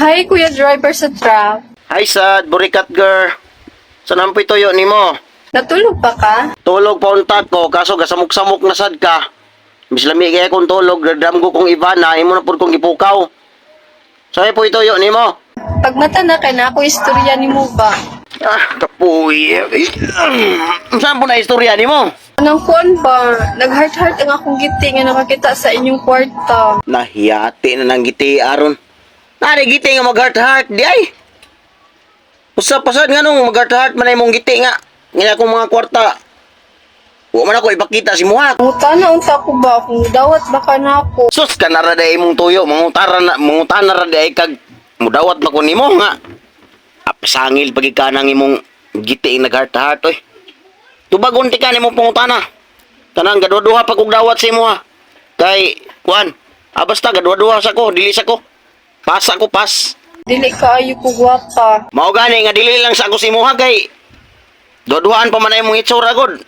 Hi, Kuya Driver sa truck. Hi sad, burikat girl. Sa nampoy tuyo nimo? Natulog pa ka? Tulog pa unta ko, kaso gasamok-samok na sad ka. Mis lami kaya kong tulog, dadam ko kong Ivana, imo na pud kong gipukaw. Sabi po ituyo nimo. Pagmata na kay na ako istorya nimo ba? Ah, kapuy. Saan po na istorya nimo? Anong kuan ba? Nag-heart-heart ang akong giti nga nakakita sa inyong kwarta. Nahiyati na nang giti aron. Nari giti nga mag-heart-heart di ay. Usa pasad nga nung mag-heart-heart man ay mong giti nga. Nga akong mga kwarta. Wa man ako ipakita si muha. Mangutana unta ko ba kung dawat ba ka na ako? Sus ka na ra day imong tuyo, mangutara na mangutana ra day kag mudawat ba ko nimo nga. Apasangil pagi ka nang imong giti ang nag-heart-heart oy. Tubagon ti ka nimo pangutana. Tanang gadwa-duha pa kog dawat sa imo ha. Kay kuan, ah, basta gadwa-duha sa ko, dili sa ko. Pasa ko pas. Dili kaayo ko gwapa. Mao gani nga dili lang sa ako sa imuha kay duha-duhaan pa man ay imong itsura gud.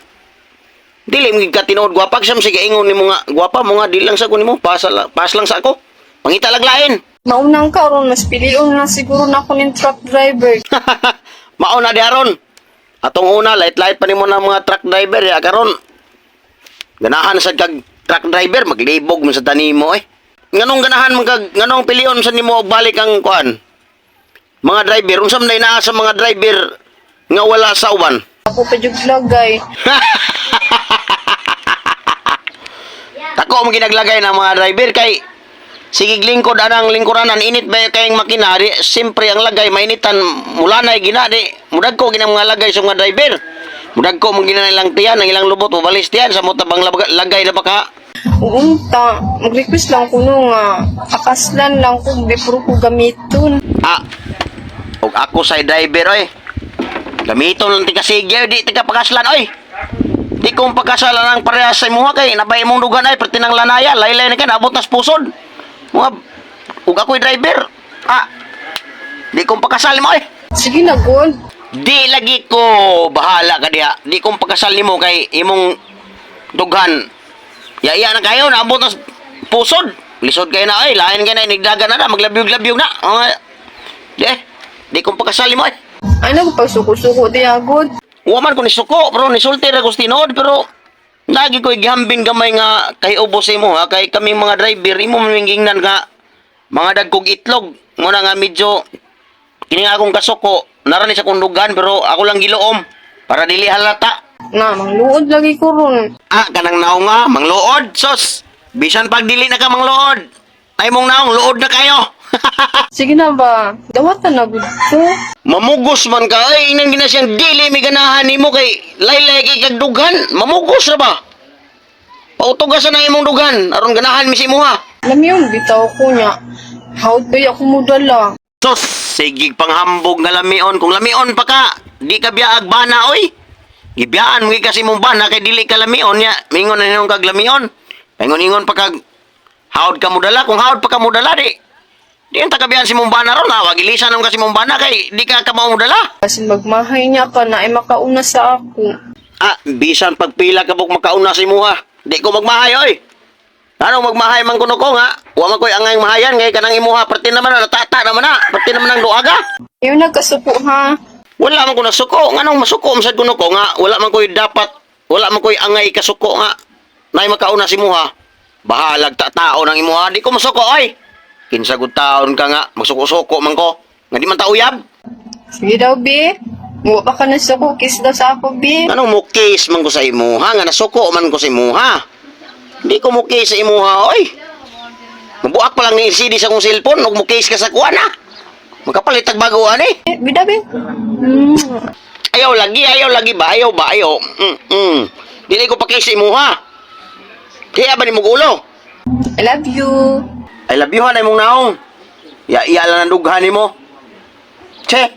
Dili mo gid ka tinuod gwapa siyam sige ingon nimo nga gwapa mo nga dili lang sa ko nimo pas, pas lang sa ako. Pangita lag lain. Maunang ka ron, mas pilion na siguro na ako ning truck driver. Mao na di aron. Atong una light-light pa nimo na mga truck driver ya karon. Ganahan sa kag truck driver maglibog man sa tanimo eh. Nganong ganahan man kag nganong pilion sa nimo og balik ang kuan? Mga driver unsa man naa sa mga driver nga wala sa uban? Ako pa jud lagay. Tako mo ginaglagay ng mga driver kay sige lingkod anang lingkuranan init ba kayong makina di siyempre ang lagay mainitan mula na gina di mudag ko ginang mga lagay sa mga driver mudag ko mo gina ilang tiyan ang ilang lubot mobalis tiyan sa mo tabang lagay na baka. Unta, mag-request lang ko no nga akaslan lang ko before ko gamiton. Ah, og ako sa driver oy, gamiton lang tika sige di tika pakaslan oy, di kong pagkasalan ang parehas sa imuha kay nabay imong dugan ay pertinang lanaya laylay na kay naabot nas pusod mga ug ako'y driver, ah, di kong pakasal mo oy. Sige na god. Di lagi ko bahala ka diha. Di kong pagkasal nimo kay imong dughan. Yaya na kayo naabot na pusod. Lisod kayo na ay lain kayo na inigdagan na na maglabyog-labyog na. Mga di eh, di kong pagkasal nimo ay. Ay nagpagsuko-suko di agod. Wa man ko ni suko pero nisulti ra ko sa tinuod pero lagi ko gihambin gamay nga kay ubos imo ha kay kaming mga driver imo man gingnan nga mga dagkog itlog muna nga medyo kini nga akong kasuko nara ni sa kong dugan pero ako lang giloom para dili halata. Na, mangluod lagi ko ron. Ah, kanang naong nga, mangluod, sos. Bisan pag dili na ka mangluod. Ay mong naong, luod na kayo. Sige na ba, dawatan na gud ko. Mamugos man ka, ay, inang gina siyang dili may ganahan nimo kay laylay kay kag dughan. Mamugos ra ba? Pautugasan na imong dughan, aron ganahan mi si imuha. Lamiyon bitaw ko niya. Hawd ba ako mudala? Sos, sige panghambog nga lamion. Kung lamion pa ka, di ka biyaag bana, oy. Gibiyaan mo kasi mong bana kay dili ka lamion niya. Mingon na ninong kag lamion. Ingon-ingon pa kag hawd ka mudala. Kung hawd pa ka mudala, di. Di ang takabiyaan si mong bana ron, ha. Wag ilisan naman kasi mong bana kay di ka kamao mudala. Kasi magmahay niya ka na ay makauna sa ako. Ah, bisan pagpila ka buk makauna sa imuha. Di ko magmahay, oy. Ano magmahay man kuno ko nga? Wa man ko'y angay mahayan ngay kanang imuha perti naman na natata naman na. Perti naman ang duaga. Ayaw nagkasuko ha. Wala man ko nasuko. Nganong masuko man sad kuno ko nga wala man ko'y dapat, wala man ko'y angay kasuko nga nay makauna si imuha. Bahalag ta tao ng imuha, di ko masuko oy. Kinsa gud taon ka nga magsuko-suko man ko. Nga di man ta uyab. Sige daw, bi. Muwa pa ka na suko. Kiss daw sa ako, bi. Anong mo kiss man ko sa imuha nga nasuko man ko sa imuha. Di ko mo kiss sa imuha oy. Mabuak pa lang ni LCD sa kong cellphone ug mo kiss ka sa kuan ha. Makapalit tag bago ani. Eh, bida, bi. Ayaw lagi ba? Ayaw ba? Ayaw. Dili ko pa kiss sa imuha. Kaya ba ni mong ulo? I love you. I love you ha na imong naong. Ya iya lang ang dughan nimo. Che.